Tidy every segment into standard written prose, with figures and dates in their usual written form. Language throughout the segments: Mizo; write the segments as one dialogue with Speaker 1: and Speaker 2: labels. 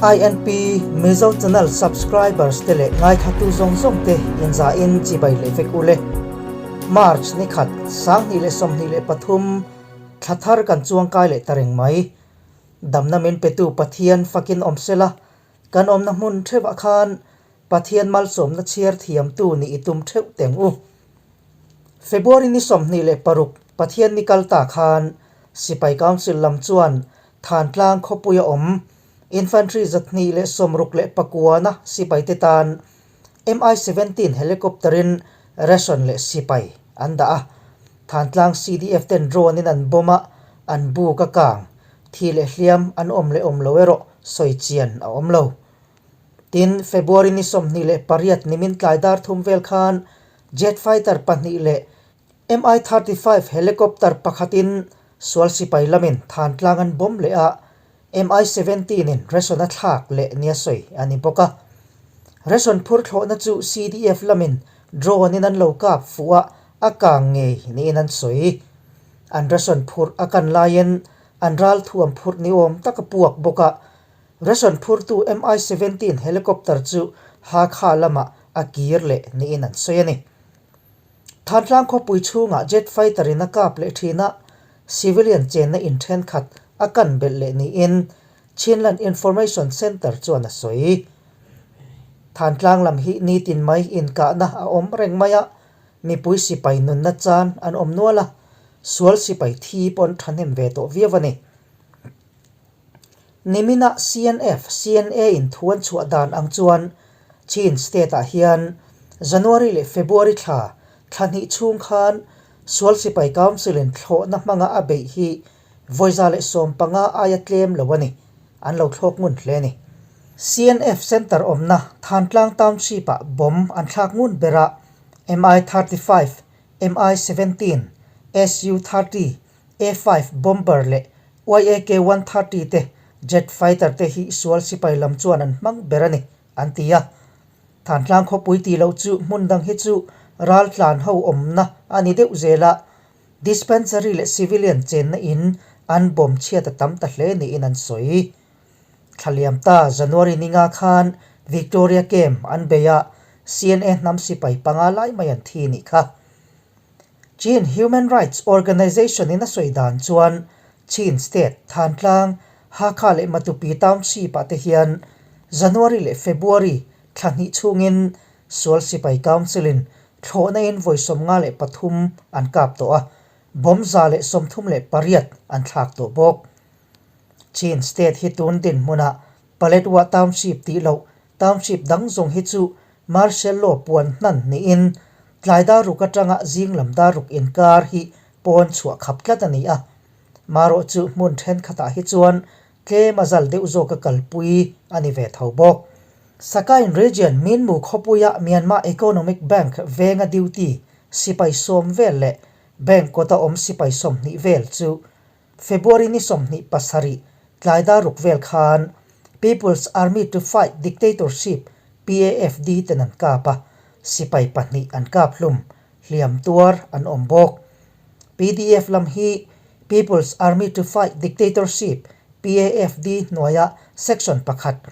Speaker 1: INP Mizo Channel subscribers te leh ngaithatu zawng zawng te inzahin chibai leh vek ule. March ni khat, 2023, thla thar kan chuangkai leh ta reng mai. Damna min petu Pathian fakin awm sela, kan awmna hmun theuhah khan Pathian malsawmna chhiar thiamtu nih i tum theuh teng u. February ni 26 Pathian ni kal ta khan Sipai Council lam chuan Thantlang khawpuia awm Infantry 269na sipaite tan Mi-17 helicopter in ration leh sipai an dah a. Thantlang CDF ten drone in an bomb a, an buk a kang. Thi leh hliam an awm leh awm lo erawh sawi chian a awm lo. Tin, February ni 28 nimin tlai dar thum vel khan jet fighter pahnih leh Mi-35 helicopter pakhatin sual sipai lamin Thantlang an bomb leh a, Mi-17 in ration a thlak leh nia sawi a ni bawk a. Ration phur thlawhna chu CDF lamin drone in an lo kap fuh a, a kang ngei niin an sawi. An ration phurh a kan laiin an ralthuam phurh ni awm tak a puak bawk a, Ration phurtu Mi-17 helicopter chu Hakha lamah a kir leh niin an sawi a ni. Thantlang khawpui chhungah jet fighter in a kap leh thin a, civilian chenna in thenkhat a kan belh leh niin Chinland Information Centre chuan a sawi. Thantlang lam hi nitin mai inkahna a awm reng mai a, mipui sipai nunna chan an awm nual a, sual sipai thi pawn thahnem ve tawh viau a ni. Nimina CNF, CNA in thu an chhuah dan ang chuan Chin state ah hian January leh February thla thla hnih chhung khan Sual Sipai Council in thlawhna hmanga a beih hi 115 aia tlem lo a ni, an lo thlawk ngun hle a ni. CNF Centre awmna Thantlang Township ah bomb an thlak ngun ber a, Mi-35, Mi-17, Su-30, A-5 bomber leh YAK-130 te jet fighter te hi sual sipai lam chuan an hmang ber a ni, an ti a. Thantlang khawpui tih loh chu hmun dang hi chu raltlan ho awmna a ni deuh zel a, dispensary leh civilian chenna in an bomb chhiat a tam ta hle niin an sawi. Thlaliam ta January ninga khan Victoria Camp an bei a, CNA hnam sipai panga lai mai an thi nih kha. Chin Human Rights Organization in a sawi dan chuan Chin State, Thantlang, Hakha leh Matupi Township ah te hian January leh February thla hnih chhungin Sual Sipai Council in thlawhna in vawi 53 an kap tawh a, bomb 138 an thlak tawh bawk. Chin State hi tun dinhmunah Paletwa Township tih loh Township dang zawng hi chu Martial Law puan hnan niin tlai dar ruk atanga zing lam dar ruk inkar hi pawn chhuah khap tlat a ni a. Marawh chu hmun thenkhatah hi chuan tlem a zal deuh zawka kalpui a ni ve tho bawk. Sakain Region Minmu khawpuia Myanmar Economic Bank venga duty sipai sawm vel leh bank kawta awm sipai 20 vel chu February ni 27 tlai dar ruk vel khan People's Army to Fight Dictatorship, PAFD, ten an kap a, sipai pahnih an kap hlum, hliam tuar an awm bawk. PDF lam hi People's Army to Fight Dictatorship, PAFD, hnuaia section pakhat,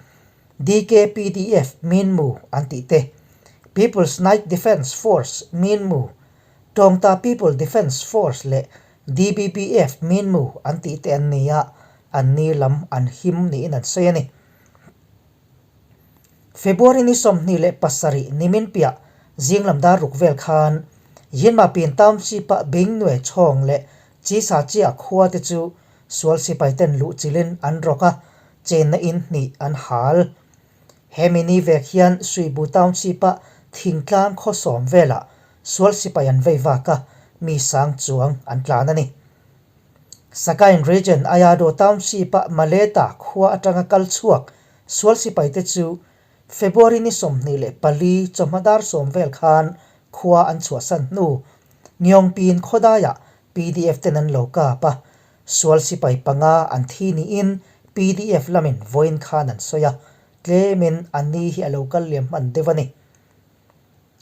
Speaker 1: DKPDF, Minmu an tih te, People's Night Defence Force, Minmu, Tawngta People Defence Force leh DBPF Minmu an tih te an ni a, an ni lam an him niin an sawi a ni. February ni 27 nimin piah zing lam dar ruk vel khan Yinmapin Township ah Bingnue Chhawng leh Chisa Chia khua te chu sual sipai ten luh chilhin an rawk a, chenna in hnih an hal. Hemi ni vek hian Suibu Township ah thingtlang khaw sawm velah sual sipai an vei vak a, mi sang chuang an tlan a ni. Sagaing Region Ayado Township ah Maleta khua atanga kal chhuak sual sipai te chu February ni 24 chawhma dar sawm vel khan khua an chhuahsan hnu Ngyongpin khawdaiah PDF ten an lo kap a, sual sipai panga an thi niin PDF lamin vawiin khan an sawi a, tlemin an ni hi a lo kal liam hman deuh a ni.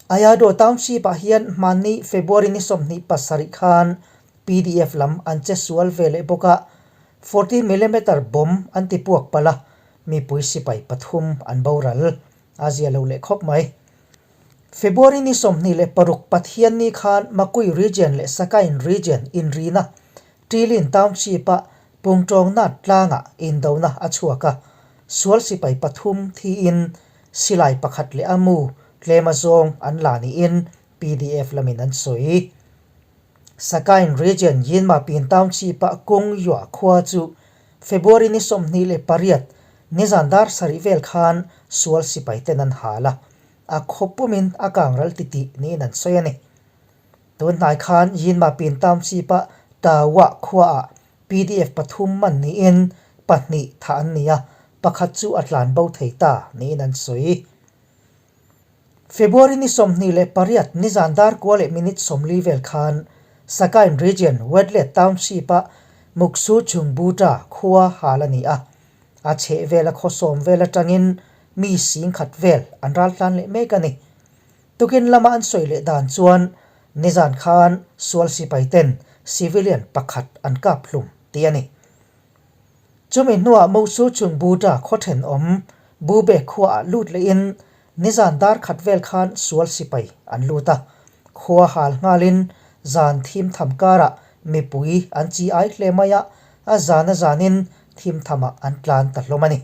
Speaker 1: Ayado Township ah hian hmanni February ni 27 khan PDF lam an che sual ve leh bawk a, 40 millimeter bomb an ti puak palh a, mipui sipai pathum an boral. A zia lo leh khawp mai. February ni 26 Pathianni khan Makui Region leh Sakain Region inrina Ṭilin Township-a Pungṭawngnat tlangah indona a chhuak a, sual sipai pathum thiin silai pakhat leh a mu tlem a zawng an la niin pdf lamin an sawi. Sakain Region Yinmapin Township-a Kung Yua khua chu February ni 28 nizan dar sarih vel khan sual sipai ten an hal a, a khaw pumin a kang ral titih niin an sawi a ni. Tun hnai khan Yinmapin Township-a Tawa khuaah pdf pathum man niin pahnih thah an ni a, pakhat chu a tlan bo thei ta niin an sawi. February ni 28 nizan dar kua leh minute 40 vel khan Sagaing Region Wetlet Township-a Muksu Chungbuta khua hal a ni a, a chhehvela khaw sawm vel atangin mi singkhat vel an raltlan leh mek a ni. Tukin lama an sawi leh dan chuan nizan khan sual sipai ten civilian pakhat an kap hlum tih a ni. Chumi hnuah Mosu chung Buddha khaw thenawm Bube khuaah lut lehin nizan dar khat vel khan sual sipai an lut a. Khua hal nghalin zan thim tham karah mipui an chi ai hle mai a, a zan a zanin thim thamah an tlan ta hlawm a ni.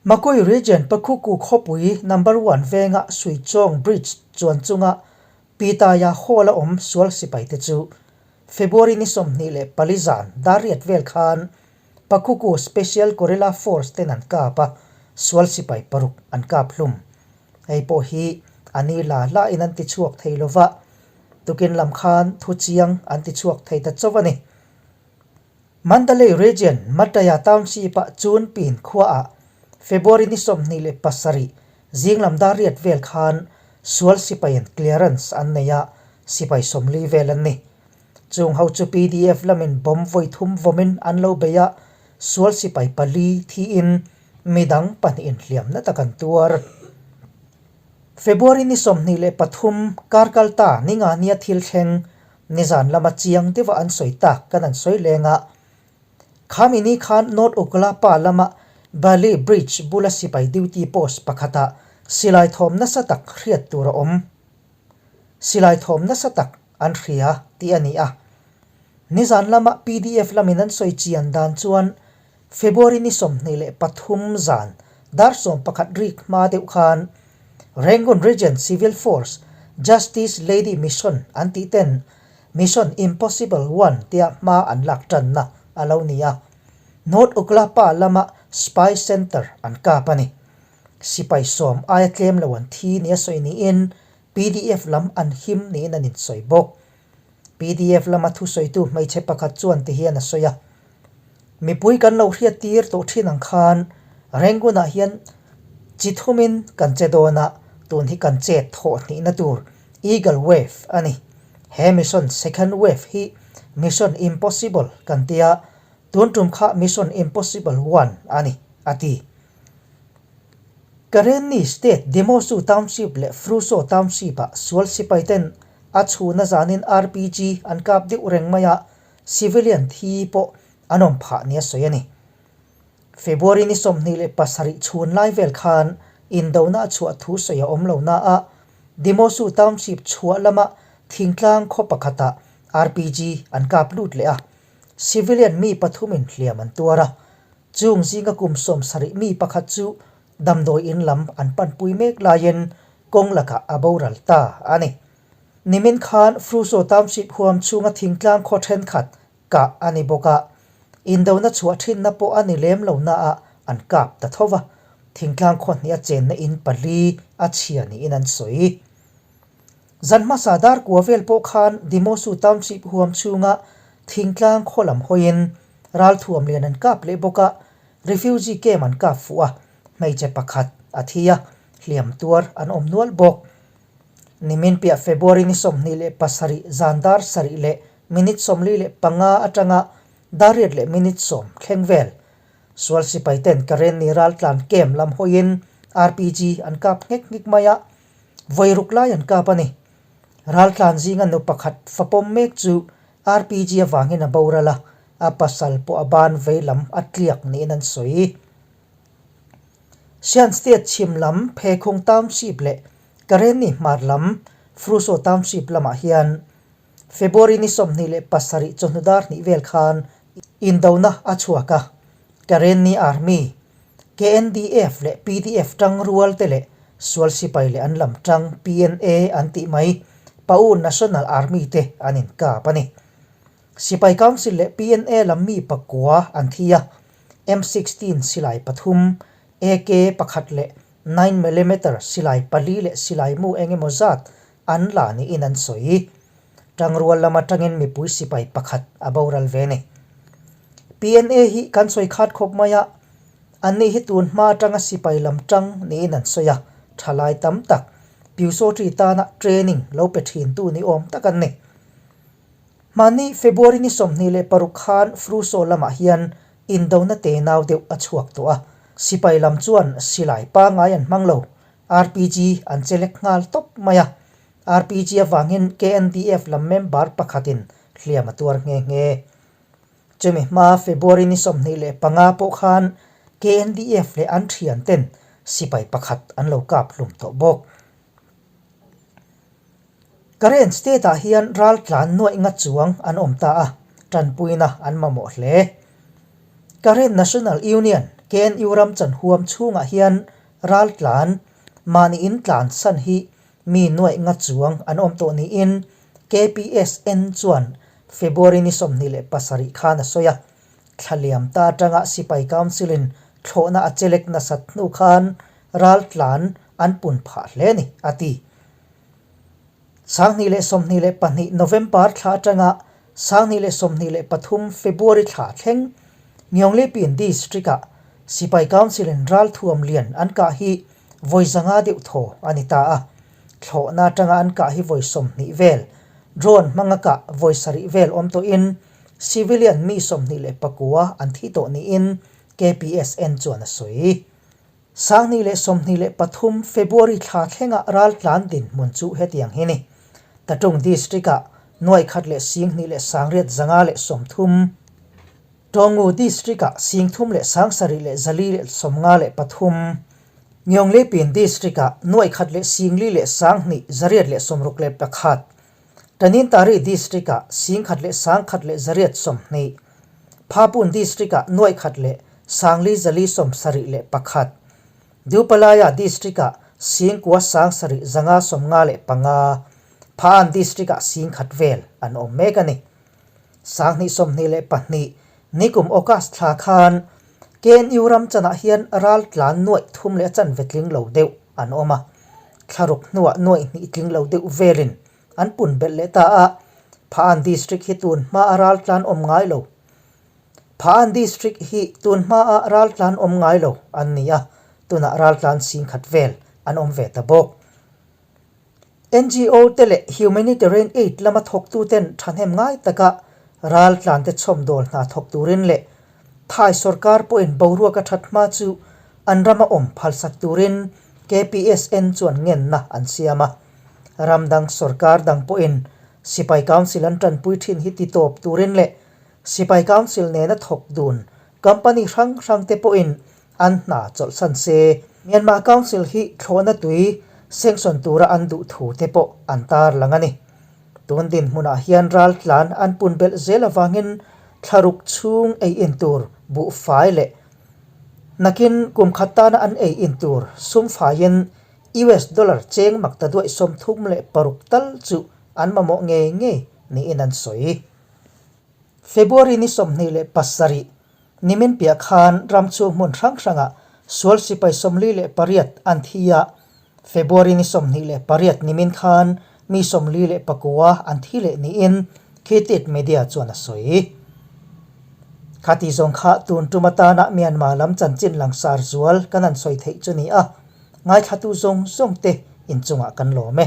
Speaker 1: Makui Region Pakhuku khawpui Number One venga Suichawng Bridge chuan chunga Pitaya Hall-a awm sual sipaite chu February ni 24 zan dar riat vel khan Pakhuku Special Guerrilla Force ten an kap a, sual sipai paruk an kap hlum. Hei pawh hi a ni la la in an ti chhuak thei lova, tukin lam khan thu chiang an ti chhuak thei ta chauh a ni. Mandalay Region Mataya Township-ah Chunpin khuaah February ni 27 zinglam dar riat vel khan sual sipaiin clearance an nei a, sipai 40 vel an ni. Chung ho chu pdf lamin bomb vawi thum vawmin an lo bei a, sual sipai pali thiin midang pahnihin hliamna tak an tuar. February ni 23 kar kalta ni nga nia thil thleng Nizan lama chiang deuha an sawi tak kan an sawi leng a. Khami ni khan North Uklapa lama Bali Bridge bula sipai duty post pakhatah silai thawm nasa tak hriat tur a awm. Silai thawm nasa tak an hria tih a ni a. Nizan lama pdf lamin an sawi chian dan chuan February ni 23 zan dar 11 rik hma deuh khan Rangoon Region Civil Force Justice Lady Mission an tih ten Mission Impossible One tia hma an lak tanna a lo ni a. North Uklapa lama Spy Center an kap a ni. Sipai sawm aia tlem lo an thi nia sawi niin pdf lam an him niin an insawi bawk. Pdf lama thusawitu hmeichhe pakhat chuan ti hian a sawi a, Mipui kan lo hriat tir tawh thin ang khan Rangoon-ah hian chi thumin kan che dawn a, tun hi kan chet thawh hnihna tur Eagle Wave a ni. He mission second wave hi Mission Impossible kan tia, tun tum kha Mission Impossible One a ni, a ti. Karenni State Demosu Township leh Fruso Township-ah sual sipai ten a chhuna zanin RPG an kap deuh reng mai a, civilian thi pawh an awm phah nia sawi a ni. February ni 27 chhun lai vel khan indona a chhuah thu sawi a awm lo na a, Demosu Township chhuah lama thingtlang khaw pakhatah RPG an kap lut leh a, civilian mi pathumin hliam an tuar a, chung zinga kum 70 mi pakhat chu damdawi in lam an panpui mek laiin kawng lakah a boral ta a ni. Nimin khan Fruso Township huam chhunga thingtlang khaw thenkhat kah a ni bawk a, indona chhuah thinna pawh a ni lem lo naah an kap ta tho va, thingtlang khaw hnih a chenna in pali a chhia niin an sawi. Zan hmasa dar kua vel pawh khan Dimosu Township huam chhunga thingtlang khaw lam hawiin ralthuam lian an kap leh bawk a, refugee camp an kap fuh a, hmeichhe pakhat a thi a, hliam tuar an awm nual bawk. Nimin piah February ni 27 zan dar sarih leh minute 45 atanga dar riat leh minute 10 thleng vel. Sual sipai ten Karenni raltlan camp lam hawiin RPG an kap nghek nghek mai a, vawi ruk lai an kap a ni. Raltlan zinga nu pakhat fapawm mek chu RPG avangin a boral a, a pasal pawh a ban vei lam a tliak niin an sawi. Shan State chhim lam Phekhung Township leh Karenni hmar lam Fruso Township lamah hian February ni 27 chawhnu dar hnih vel khan indona a chhuak a, Karenni Army, KNDF leh pdf tang rual te leh sual sipai leh an lam tang PNA an tih mai Pau National Army te an inkap a ni. Sipai Council leh PNA lam mi pakua an thi a, M 16 silai pathum, AK pakhat leh nine millimeter silai pali leh silai mu eng emaw zat an la niin an sawi. Tangrual lam atangin mipui sipai pakhat a boral ve ni. PNA hi kan sawi khat khawp mai a, anni hi tun hma atanga sipai lam tang niin an sawi a, thalai tam tak Pyusawṭi tana training lo pe thintu ni awm tak an ni. Hmani February ni 26 khan Fruso lamah hian indona tenau deuh a chhuak tawh a, sipai lam chuan silai pangngai an hmang lo, RPG an chelek nghal tawp mai a, RPG avangin KNDF lam member pakhatin hliam a tuar nghe nghe. Chumi hma February ni 25 pawh khan KNDF leh an thianten sipai pakhat an lo kap hlum tawh bawk. Karen State-ah hian raltlan nuaih nga chuang an awm ta a, tanpuina an mamawh hle. Karen National Union, KNU ram chanhuam chhungah hian raltlan mahni in tlansan hi mi nuaih nga chuang an awm tawh niin KPSN chuan February ni 27 khan a sawi a. Thla liam ta atanga Sipai Council-in thlawhna a chelek nasat hnu khan raltlan an pun phah hle a ni, a ti. 2022 November thla atanga 2023 February thla thleng Myonglipin District-ah Sipai Council-in ralthuam lian an kah hi vawi zanga deuh thaw a ni ta a. Thlawhna atanga an kah hi vawi 20 vel, drone hmanga kah vawi sarih vel awm tawhin civilian mi 29 an thi tawh niin KPSN chuan a sawi. 2023 February thla thlengah raltlan dinhmun chu hetiang hi ni. Tatung District-ah nuai khat leh sing hnih leh sangriat zanga leh 30, Tawngu District-ah sing thum leh sang sarih leh zali leh 53, Myonglipin District-ah nuai khat leh sing li leh sang hnih zariat leh 61, Tanintari District-ah sing khat leh sang khat leh zariat 20, Phapun District-ah nuai khat leh sangli zali 71, Dupalaya District-ah sing kua sang sarih zanga 55, Phaan District-ah sing khat vel an awm mek a ni. 2022 nikum August thla khan KNU ram chanah hian ral tlan nuaih thum leh a chanve tling lo deuh an awm a, thlaruk hnuah nuaih hnih tling lo deuh velin an pun belh leh ta a, Phaan District hi tun hmaa ral tlan awm ngai lo. Phaan District hi tun hmaa ral tlan awm ngai lo an ni a, tunah ral tlan sing khat vel an awm ve ta bawk. NGO te leh Humanitarian Aid lama thawktuten thahnem ngai taka ral tlante chhawmdawl hna thawk turin leh Thai sorkar pawhin boruak a that hma chu an rama awm phalsak turin KPSN chuan ngenna an siam a. Ram dang sorkar dang pawhin Sipai Council an tanpui thin hi titawp turin leh Sipai Council nena thawk dun company hrang hrang te pawhin an hna chawlhsan se. Myanmar Council hi thlawhna tui sanction tura an duh thu te pawh an tar lang a ni. Tun dinhmunah hian raltlan an pun belh zel avangin thlaruk chhung ei in tur buhfai leh nakin kum khat tana an ei in tur sum faiin US dollar cheng mak ta duaih 36 tal chu an mamawh ngei ngei niin an sawi. February ni 27 Nimin piah khan ram chhung hmun hrang hrangah sual sipai 48 an thi a, February ni 28 nimin khan mi 49 an thi leh niin Khitit Media chuan a sawi. Khati zawng kha tun tum atana Myanmar lam chanchin langsar zual kan han sawi theih chu ni a, ngaithlatu zawng zawng te inchungah kan lawm e.